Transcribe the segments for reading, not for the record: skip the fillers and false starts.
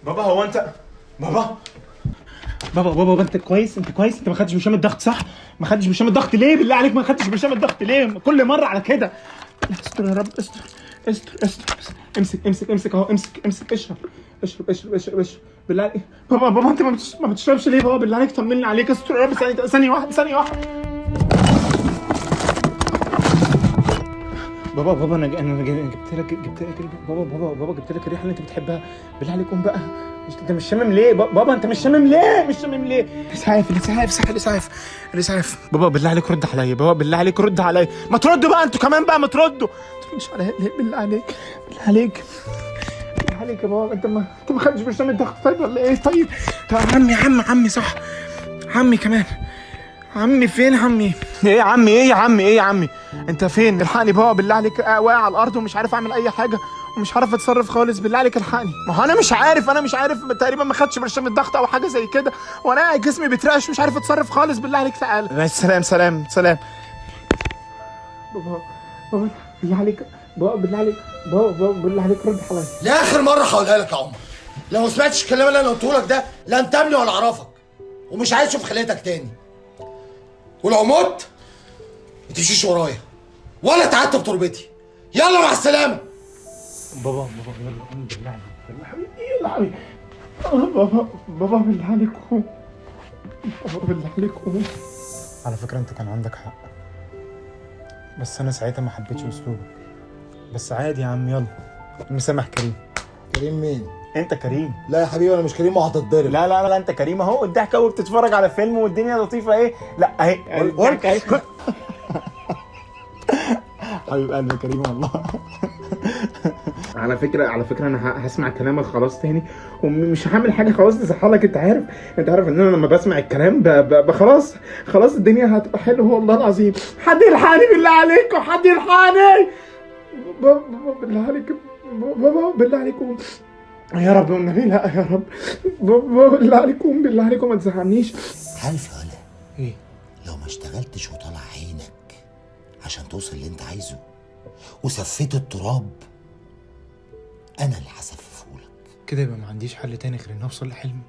بابا هو انت بابا بابا بابا انت كويس؟ انت كويس؟ انت ما خدتش برشام الضغط صح؟ ما خدتش برشام الضغط ليه؟ بالله عليك ما خدتش برشام الضغط ليه؟ كل مرة على كده. استر يا رب، استر استر استر، استر. امسك امسك امسك اهو، امسك امسك، اشرب اشرب اشرب اشرب اشرب بالله عليك. بابا بابا انت ما بتشربش ليه بابا؟ بالله عليك طمني عليك، استر يا رب. ثانية ثانية واحدة، ثانية واحدة. بابا بابا انا جبت لك بابا بابا بابا جبت لك الريحة اللي انت بتحبها، بالله عليك قوم بقى. مش انت مش شامم ليه؟ بابا انت مش شامم ليه؟ مش شامم ليه؟ الاسعاف الاسعاف صح، الاسعاف الاسعاف. بابا بالله عليك رد عليا، بابا بالله عليك رد عليا. ما تردوا بقى انتوا كمان بقى، ما تردوا. ما تردش عليا ليه؟ بالله عليك بالله عليك بالله عليك يا بابا. انت ما خدتش برشام الضغط طيب ولا ايه؟ طيب طب عمي عمي عمي صح، عمي كمان. عمي فين عمي؟ ايه يا عمي؟ ايه يا عمي؟ ايه يا عمي؟ انت فين؟ الحقني بابا بالله عليك، واقع على الارض ومش عارف اعمل اي حاجة ومش عارف اتصرف خالص، بالله عليك الحقني. ما هو انا مش عارف، انا مش عارف، تقريبا ما خدتش برشام الضغط او حاجة زي كده، وانا قاعد جسمي بيترعش مش عارف اتصرف خالص، بالله عليك تعالى. سلام سلام سلام. بابا بابا بالله عليك، بابا بالله عليك، بابا بابا بالله عليك رد عليا. لاخر مرة هقولها لك يا عمر، لو ما سمعتش الكلام اللي انا قلته لك ده لا انت ابني ولا اعرفك، ومش عايز اشوف خلقتك تاني، ولو مت ما تمشيش ورايا ولا تعتب تربتي. يلا مع السلامة. بابا بابا يلا قوم بالله عليك، يلا حبيبي يلا حبيبي. بابا بابا بالله عليك قوم، بابا بالله عليك قوم. على فكرة انت كان عندك حق، بس انا ساعتها ما حبيتش اسلوبك، بس عادي يا عم، يلا مسامح كريم. كريم مين؟ انت كريم. لا يا حبيبي انا مش كريم وهتتضرب. لا لا لا انت كريم اهو، الضحكة وبتتفرج على فيلم والدنيا لطيفة. ايه لا اهي الضحكة اهي. حبيب قلبي كريم والله. على فكرة، على فكرة انا هسمع كلامك خلاص تاني ومش هعمل حاجة خلاص تزعلك. انت عارف، انت عارف ان انا لما بسمع الكلام خلاص خلاص الدنيا هتبقى حلوة والله العظيم. حد يلحقني بالله عليكم، حد يلحقني. بابا بالله عليك، بابا بالله عليكم، يا رب والنبي لا يا رب، بابا بالله عليكم، بالله عليكم ما تزعلنيش. عارف يا ولا ايه؟ لو ما اشتغلتش وطلع عينك عشان توصل اللي انت عايزه وسفيت التراب، انا اللي هسففهولك. كده يبقى ما عنديش حل تاني غير ان اوصل لحلمي.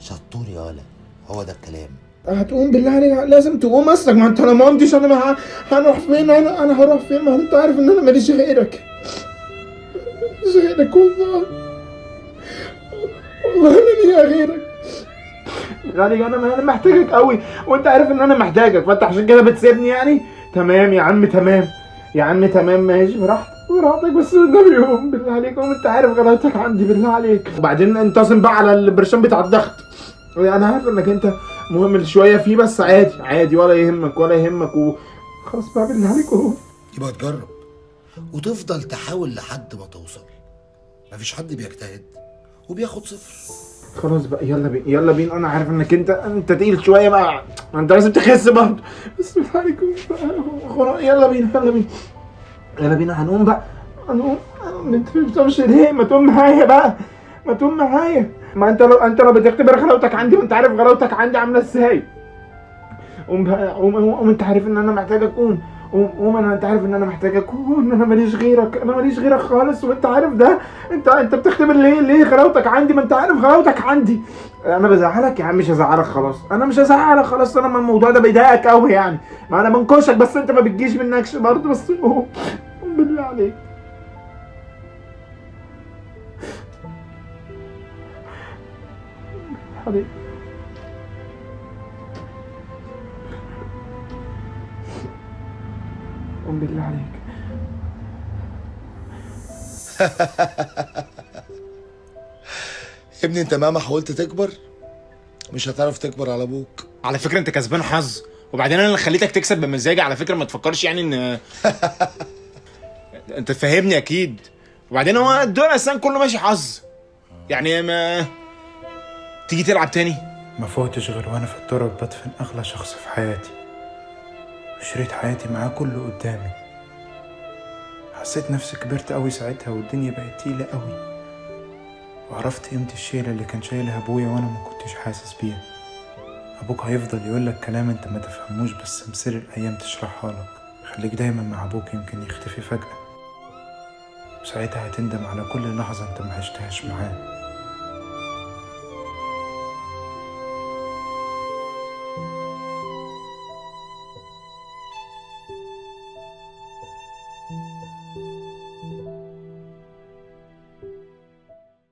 شطور يا ولا، هو ده الكلام. هتقوم بالله عليك، لازم تقوم اصلك، ما انت لو ما قمتش انا هنروح فين؟ انا هروح فين؟ ما انت عارف ان انا ماليش غيرك، ماليش غيرك والله، والله ما ليا غيرك. غالي انا محتاجك قوي، وانت عارف ان انا محتاجك، فانت عشان كده بتسيبني يعني. تمام يا عم، تمام يا عم، تمام ماشي، براحتك براحتك، بس النبي قوم بالله عليك قوم، انت عارف غلاوتك عندي بالله عليك. وبعدين انتظم بقى على البرشام بتاع الضغط، انا عارف انك انت مهمل شوية فيه، بس عادي عادي، ولا يهمك ولا يهمك، وخلاص بقى بالله عليك قوم. يبقى تجرب وتفضل تحاول لحد ما توصل، مفيش حد بيجتهد وبياخد صفر. خلاص بقى يلا بينا يلا بينا، انا عارف انك انت تقيل شوية بقى، ما انت لازم تخس برضه، بس بالله عليك خلاص يلا بينا يلا بينا يلا بينا، هنقوم بقى هنقوم. انت ما بتقومش ليه؟ ما تقوم معايا بقى، ما تقوم معايا، ما انت لو بتختبر غلاوتك عندي، ما انت عارف غلاوتك عندي عامله ازاي. قوم بقى قوم قوم قوم، انت عارف ان انا محتاجك، قوم قوم قوم، انت عارف ان انا محتاجك، قوم، انا ماليش غيرك، انا ماليش غيرك خالص، وانت عارف ده. انت بتختبر ليه؟ ليه غلاوتك عندي؟ ما انت عارف غلاوتك عندي. انا بزعلك يا عم؟ مش هزعلك خلاص، انا مش هزعلك خلاص، انا الموضوع ده بيضايقك قوي يعني، ما انا بنكشك بس انت ما بتجيش منكش برضه، بس قوم قوم بالله عليك. حبيبي قوم بالله عليك. ابني انت مهما حاولت تكبر مش هتعرف تكبر على ابوك. على فكرة انت كسبان حظ، وبعدين انا اللي خليتك تكسب بمزاجي على فكرة، ما تفكرش يعني ان انت فاهمني اكيد. وبعدين هو الدور اصلا كله ماشي حظ يعني، ما تيجي تلعب تاني. ما فوتش غير وانا في التراب بدفن اغلى شخص في حياتي، وشريط حياتي معاه كله قدامي. حسيت نفسي كبرت قوي ساعتها، والدنيا بقت تقيلة قوي، وعرفت قيمة الشيلة اللي كان شايلها أبويا وأنا ما كنتش حاسس بيها. أبوك هيفضل يقولك كلام أنت ما تفهموش، بس مصير الأيام تشرحها لك. خليك دايما مع أبوك، يمكن يختفي فجأة. وساعتها هتندم على كل لحظة انت ما عشتهاش معاه.